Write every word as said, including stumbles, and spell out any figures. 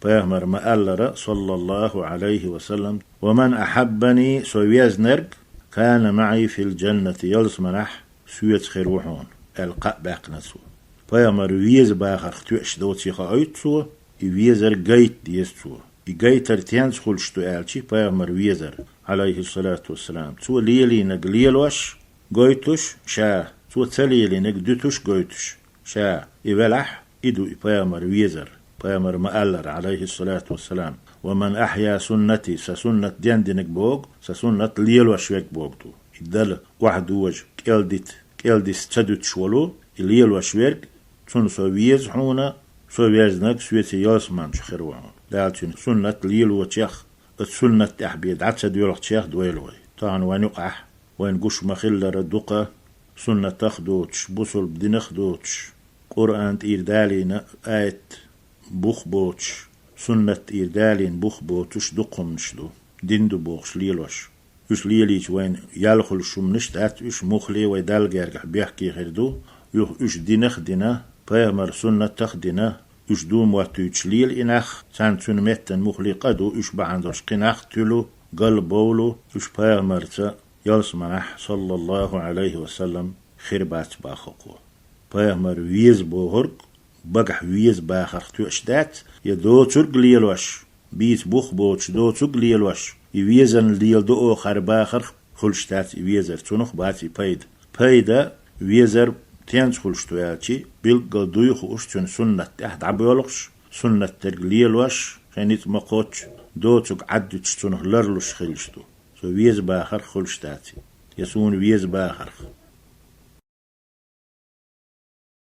Пайхамар ма-аллара, саллаллаху Ӏалайхи ва саллам: «ومن أحبني», со везнарг, «كان معي في الجنة», ялсманахь соьца хир ву хьуна, аьлла кхаъ баьккхина цо. Пайхамар веза бахарх тоьаш доций хоуьйту цо, и везар гайта деза цо. И гайтар тенца хуьлуш ду аьлчи, пайхамар везар, Ӏалайхиссалату вассалам, цо лелийнарг лелош гойтуш ша, цо ца лелийнарг дуьтуш гойтуш ша, и велахь, и ду и пайхамар везар. Пайхамар ма-аллара, Ӏалайхиссалату вассалам: «ومن أحيا سنتي», сан суннат дендинарг богу, сан суннат лелош верг богу ду. И Дала охьадожа, кӀелдита, кӀелдиса ца дуьтуш волу, и лелош верг, цунна со веза хьуна, со везнарг соьца ялсманчу хир ву хьуна. Дала цуьнан суннат лелочех, оцу суннат тӀехь бен дӀа ца доьлхучех дойла вай. Тахана вайн юкъахь, вайн гуш ма-хиллара, дукха суннатах доцуш, бусулба динах доцуш, Къуръан тӀера далийна аят бух боцуш, суннат тӀера далийна бух боцуш дукха хӀуманаш ду, дин ду бохуш лелош. Уьш лелийча вайна ял хуьлуш хӀуманаш дац, уьш муххале вай Далла гергахь бехке хир ду, юха уьш динах а дина, пайхамар суннатах а дина, уьш ду моттуьйтуш лела и нах, царна цуьнан меттан муххале къа ду, уьш бахьана долуш кхин нах туьлу, галбовлу, уьш пайхамарца ялсманахь, саллаллаху Ӏалайхи ва саллам, хир бац боху кхо. Пайхамар веза бохург багахь веза бахарх тоьаш дац, я доцург лелош, бийца бух боцуш доцург лелош, и везарна леладо оха хӀара бахарх хуьлуш дац и везар, цунах бац и пайда. Пайда везар тенца хуьлуш ду аьлчи, билггал дуй хууш цуьнан суннат тӀехь дӀабоьлхуш, суннат дерг лелош, шайн ницкъ ма-кхоччу, доцург Ӏаддуьтуш цунах ларлуш хилча ду. Со веза бахарх хуьлуш дац и. Я суна веза бахарх.